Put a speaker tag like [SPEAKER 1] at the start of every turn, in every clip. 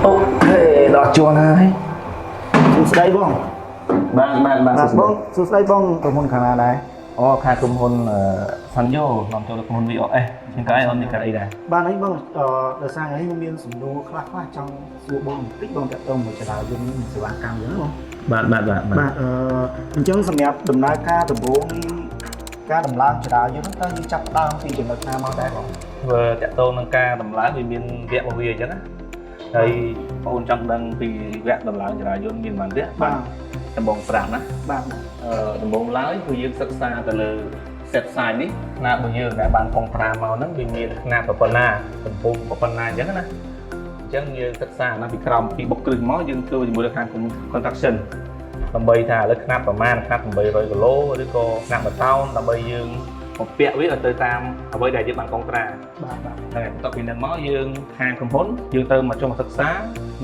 [SPEAKER 1] OK ដល់ជួនហើយ
[SPEAKER 2] សួស្តីបង
[SPEAKER 1] បាទបាទបាទ
[SPEAKER 2] បាទបងសួស្តីបងក្រុមហ៊ុនខាងណាដែរ
[SPEAKER 1] អូខាងក្រុមហ៊ុនសាន់យ៉ូនាំចូលក្រុមហ៊ុន VOS ជាងកាយអូនមានកាអីដែរ
[SPEAKER 2] បាទនេះបងអឺដោយសារថ្ងៃនេះខ្ញុំមានសំណួរខ្លះខ្លះចង់សួរបងបន្តិចបងតាក់ទងមួយចរាយន្តនិងសេវាកម្មអញ្ចឹងបង
[SPEAKER 1] បាទបាទបាទ
[SPEAKER 2] បាទអឺអញ្ចឹងសម្រាប់ដំណើរការដំបូងនេះការដំឡើងចរាយន្តហ្នឹងតើយើងចាប់ផ្ដើមពីចំណុចណាមកដែរបង
[SPEAKER 1] ធ្វើតាក់ទងនឹងការដំឡើងវាមានវគ្គរបស់វាអញ្ចឹងណាហើយបងអូនចង់ដឹងពីវគ្គដំឡើងចរាយន្តមានប៉ុន្មានវគ្គ
[SPEAKER 2] បាទ
[SPEAKER 1] ដំបងប្រាប់ណា
[SPEAKER 2] បាទ
[SPEAKER 1] អឺដំបូងឡើយគឺយើងសិក្សាទៅលើ set size នេះខ្នាតរបស់យើងដែលបានកុងត្រាមកហ្នឹងវាមានខ្នាតប៉ុណ្ណាទំហំប៉ុណ្ណាអញ្ចឹងណាអញ្ចឹងយើងសិក្សាណាពីក្រោមពីបុកគ្រឹះមកយើងធ្វើជាមួយនឹងខាង construction ដើម្បីថាឥឡូវខ្នាតប្រមាណខ្នាត800គីឡូឬក៏ខ្នាត1តោនដើម្បីយើងបំពាក់វាឲ្យទៅតាមអ្វីដែលយើងបានកុងត្រា
[SPEAKER 2] បាទបាទ
[SPEAKER 1] ហើយបន្ទាប់ពីហ្នឹងមកយើងខាងក្រុមហ៊ុនយើងទៅមកចុះមកសិក្សា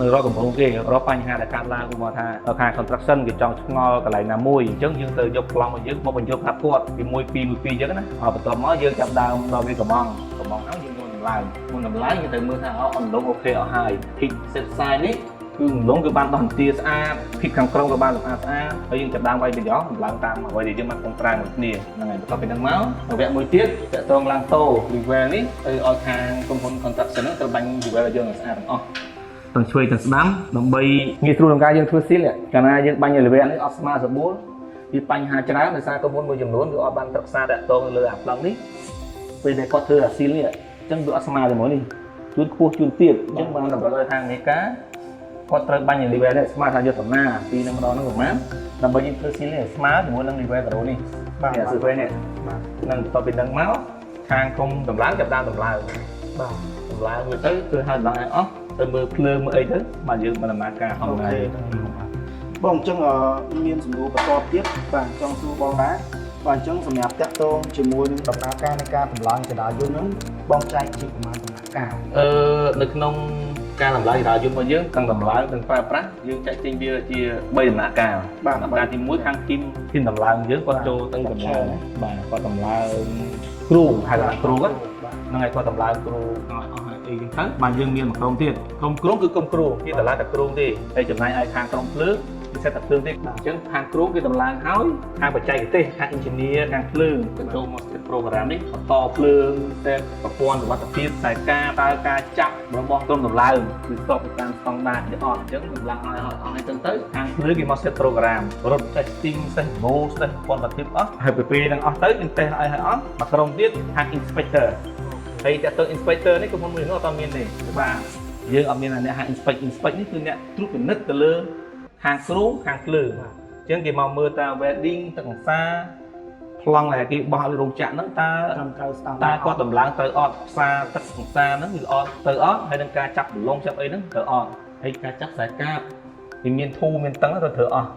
[SPEAKER 1] នៅរកកម្រងគេរកបញ្ហាដែលកើតឡើងឧបមាថាខាង construction គេចង់ឆ្ងល់កន្លែងណាមួយអញ្ចឹងយើងទៅយកប្លង់របស់យើងមកបញ្យល់ប្រាប់គាត់ពី1 2 1 2អញ្ចឹងណាហើយបន្ទាប់មកយើងចាប់ដើមដល់វាកំងកំងហើយយើងយកតម្លើងមុនតម្លើងយើងត្រូវមើលថាអអន្លង OK អស់ហើយ hit set size នេះគឺអន្លងគឺបានដោះអន្ទាស្អាតភីកខាងក្រោមក៏បានសម្អាតស្អាតហើយយើងចាប់ដើមវាយប្រយោតម្លើងតាមអ្វីដែលយើងបានកុងត្រាមួយគ្នាហ្នឹងហើយបន្ទាប់ពីហ្នឹងមកវគ្គមួយទៀតតកតងឡើងតូ level នេះទៅឲ្យខាងក្រុមហ៊ុន construction ហ្នឹងត្រូវបាញ់ level ឲ្យយើងឲ្យស្អាតទាំងអស់ទាំងឆ្វេងទាំងស្ដាំដើម្បីងាយស្រួលក្នុងការយើងធ្វើ seal កាលណាយើងបាញ់ level នេះអត់ស្មើស្បួលវាបញ្ហាច្រើនដោយសារក្រុមហ៊ុនមួយចំនួនវាអត់បានសិក្សាតាក់ទងលើអាប្លង់នេះពេលដែលគាត់ធ្វើអា seal នេះអញ្ចឹងវាអត់ស្មើជាមួយនេះជួនខ្ពស់ជួនទាបអញ្ចឹងបានតម្រូវឲ្យខាងមេការគាត់ត្រូវបាញ់ level នេះស្មើថាយកតំណាពីនឹងម្ដងហ្នឹងប្រហែលដើម្បីយើងធ្វើ seal នេះស្មើជាមួយនឹង level 0នេះ
[SPEAKER 2] បាទ
[SPEAKER 1] នេះអា survey នេះ
[SPEAKER 2] បាទ
[SPEAKER 1] នឹងបន្ទាប់ពីនឹងមកខាងក្រុមតម្លើងចាប់ដើមតម្លើង
[SPEAKER 2] បាទ
[SPEAKER 1] តម្លើងវាទៅគឺឲ្យតម្លើងឲ្យអស់ទៅមើលភ្លើងមើលអីទៅបាទយើងបានដំណើរការធម្មតា
[SPEAKER 2] OK បងអញ្ចឹងអឺមានសំណួរបន្តទៀតបាទចង់សួរបងដែរបាទអញ្ចឹងសម្រាប់តាក់ទងជាមួយនឹងដំណើរការនៃការតម្លើងជណ្ដើរយន្តហ្នឹងបងចែកជាប្រមាណដំណើរការ
[SPEAKER 1] អឺនៅក្នុងការតម្លើងចរាយន្តរបស់យើងទាំងតម្លើងទាំងប្រើប្រាស់យើងចែកចេញវាជា3ដំណាក់កាល
[SPEAKER 2] បាទ
[SPEAKER 1] ដំណាក់កាលទី1ខាង team team តម្លើងយើងគាត់ចូលទៅតម្លើងបាទគាត់តម្លើងគ្រូហៅថាគ្រូហ្នឹង
[SPEAKER 2] បាទ
[SPEAKER 1] ហ្នឹងហើយគាត់តម្លើងគ្រូឲ្យអស់ហើយអីចឹងទៅបាទយើងមានមួយក្រុមទៀតក្រុមគ្រូគឺក្រុមគ្រូគេតម្លើងតែគ្រូទេហើយចំណែកឯខាងក្រុមភ្លើងគេសិតតែភ្លើងទេអញ្ចឹងខាងគ្រូគេតម្លើងហើយខាងបច្ចេកទេសខាង engineer ខាងភ្លើងទៅចូលមក set program នេះបន្តភ្លើង set ប្រព័ន្ធសុវត្ថិភាពខ្សែការតើការចាប់របស់ក្រុមតម្លើងគឺស្របទៅតាមស្តង់ដារគេអត់អញ្ចឹងតម្លើងឲ្យអស់អស់ហើយចឹងទៅខាងភ្លើងគេមក set program រត់ testing សេះម៉ូសេះប្រព័ន្ធសុវត្ថិភាពអស់ហើយពេលហ្នឹងអស់ទៅយើងតេស្តឲ្យឲ្យអស់មួយក្រុមទៀតខាង inspector ហើយតើទៅ inspector នេះក្រុមហ៊ុនមួយនោះអត់មានទេបាទយើងអត់មានអ្នកហាង inspect inspect នេះគឺអ្នកត្រួតពិនិត្យទៅលើខាងគ្រូខាងភ្លើងអញ្ចឹងគេមកមើលតា welding ទឹកអង្សាប្លង់ដែលគេបោះឲ្យរោងចក្រហ្នឹងតើ
[SPEAKER 2] ត្រឹមត្រូវស្តង់
[SPEAKER 1] តើគាត់តម្លើងទៅអត់ផ្សារទឹកអង្សាហ្នឹងវាល្អទៅអត់ហើយនឹងការចាប់បលងចាប់អីហ្នឹងទៅអត់ហើយការចាប់ខ្សែកាបវាមានធូរមានតឹងទៅត្រូវអស់